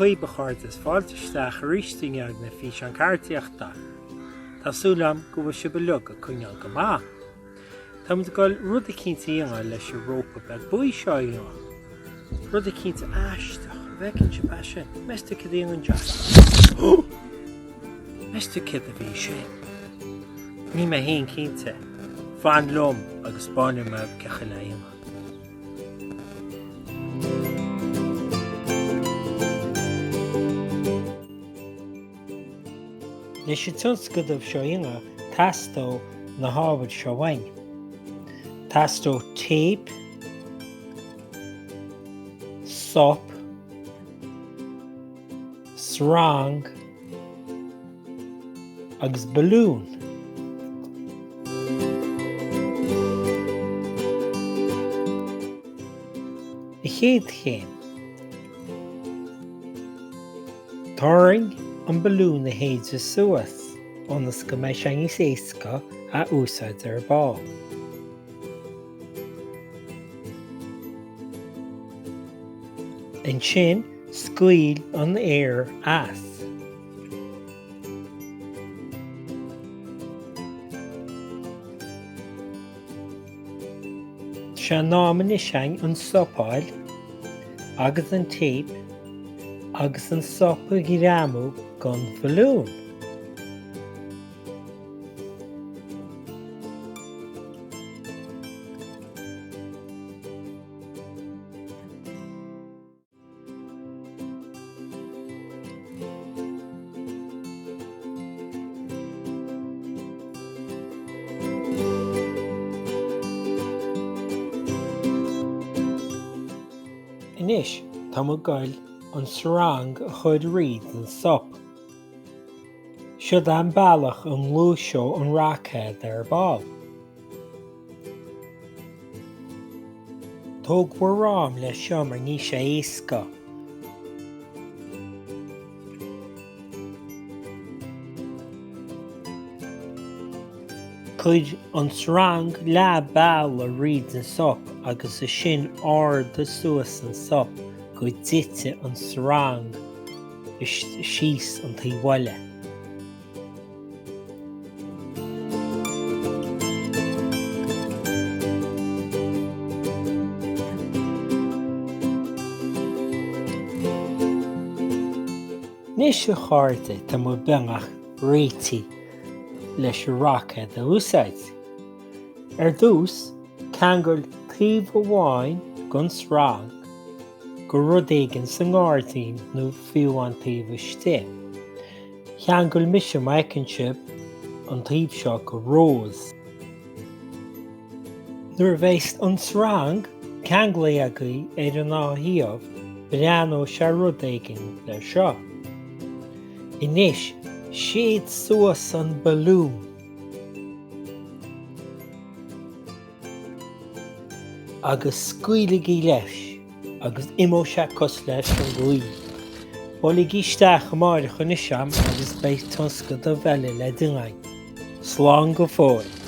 dhaoibh a chairde is fáilte isteach arís inniu ag na físeáin ceardaíochta. Tá súil agam go bhfuil sibh uilig ag coinneáil go maith. Táimid ag goil rud eicínt a dhéanamh leis an rópa beag buí seo a dhéanamh. Rud eicínt aisteach, an bhfeiceann sibh é sin? Meas tú céard a dhéanann sé? Meas tú céard a bhí sin? Níl mé féin cinnte. Fan liom agus 'spáinfidh mé cén chaoi le dhéanamh. Leis an tionscadal seo a dhéanamh, teastóidh na hábhair seo uainn. Teastóidh téip, sop, srang agus balún. An chéad chéim. Tarraing an balún a shéideadh suas ionas go mbeidh sé níos éasca a úsáid ar ball. Ansin scaoil an aer as. Tá sé in am anois againn an sop a fháil agus an téip agus an sop a ghreamú gon bhalún. Anois tá muid ag goil an srang a chur thríd an sop. Siod é an bealach a ngluaiseoidh an roicéad ar ball. Tóg bhur am leis seo mar níl sé éasca. Cuir an srang leath bealaigh thríd an sop agus ansin ardaigh suas an sop go dtitfidh an srang síos an taobh eile. Anois a chairde tá muid beagnach réitithe leis an roicéad a úsáid. Ar dtús, ceangail taobh amháin den srang go rud éigin sa ngairdín nó fiú an taobh istigh. Cheangail mise, má fheiceann sibh, an taobh seo go rose. Nuair a bheas an srang ceanglaithe agaibh ar an dá thaobh, breathnóidh sé rud éigin le seo. Anois, séid suas an balún. Agus scaoiligí leis. agus imeoidh sé cosúil leis an ngaoth. Buailigí isteach amáireach anois a'm agus beidh tionscadal eile le déanamh againn. Slán go fóill.